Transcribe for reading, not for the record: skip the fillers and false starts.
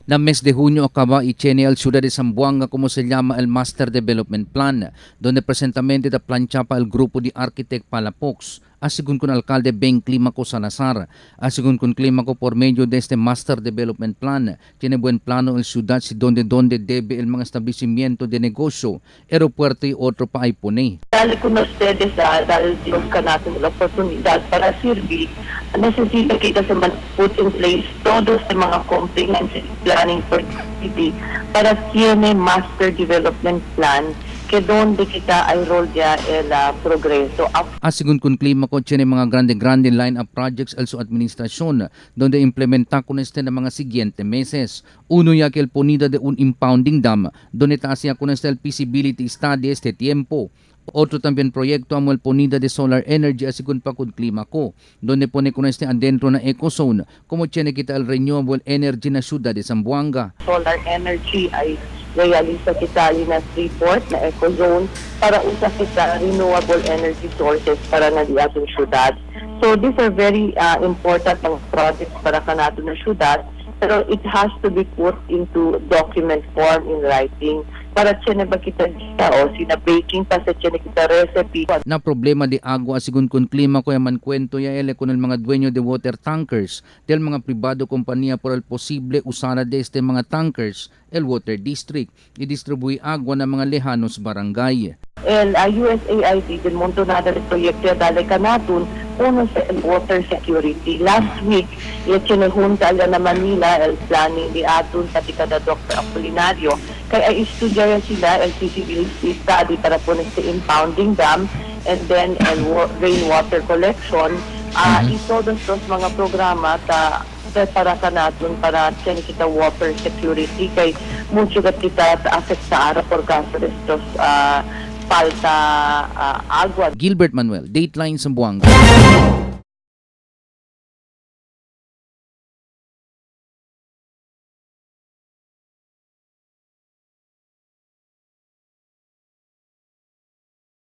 Na mes de junio acaba y tiene el ciudad de Zamboanga, como se llama, el Master Development Plan, donde presentamente da plancha pa el grupo de architect Palafox. Asegun con alcalde Ben Clímaco Salazar. Asegun con Clímaco, por medio de este Master Development Plan, tiene buen plano el ciudad si donde debe el mga establecimiento de negocio, aeropuerto y otro pa ay pone. Dahil con ustedes, dahil Dios ka natin la oportunidad para servir, necesita kita sa man put in place todos sa mga comprehensive planning for the city para tiene master development plan que donde kita ay rol ya el progreso. Asegun con Clímaco, tiene mga grande-grande line of projects el su administración, donde implementa con este na mga siguiente meses. Uno ya que el ponida de un impounding dam, donde ta hacía con este el feasibility study este tiempo. Otro también proyecto amo el ponida de solar energy, asegun pa con Clímaco, donde pone con este adentro na ecozone, como tiene kita el renewable energy na ciudad de Zamboanga. Solar energy ay realisa kita na Freeport na ecozone para usa kita renewable energy sources para na di atong syudad. So these are very important ang projects para kanato na syudad, pero it has to be put into document form, in writing, para tiene ba kita kita o sina baking pa sa tiene kita recipe. Na problema de agua, según con Clímaco, yaman kwento ya ele con el mga dueño de water tankers del mga privado compañía por el posible usada de este mga tankers el water district y distribuye agua na mga lejanos barangay. El USAID del mundo nada del proyecto dale kanatun uno sa el water security. Last week, tiene junta alla na Manila el planning di atun pati kada Dr. Apolinario kay ay estudyar sila el feasibility study para po sa impounding dam and then el rainwater collection. Y todos los mga programa ta para kanaton para tiene kita water security kay mucho gat kita ta afectar por caso de estos falta agua. Gilbert Manuel, Dateline Zamboanga.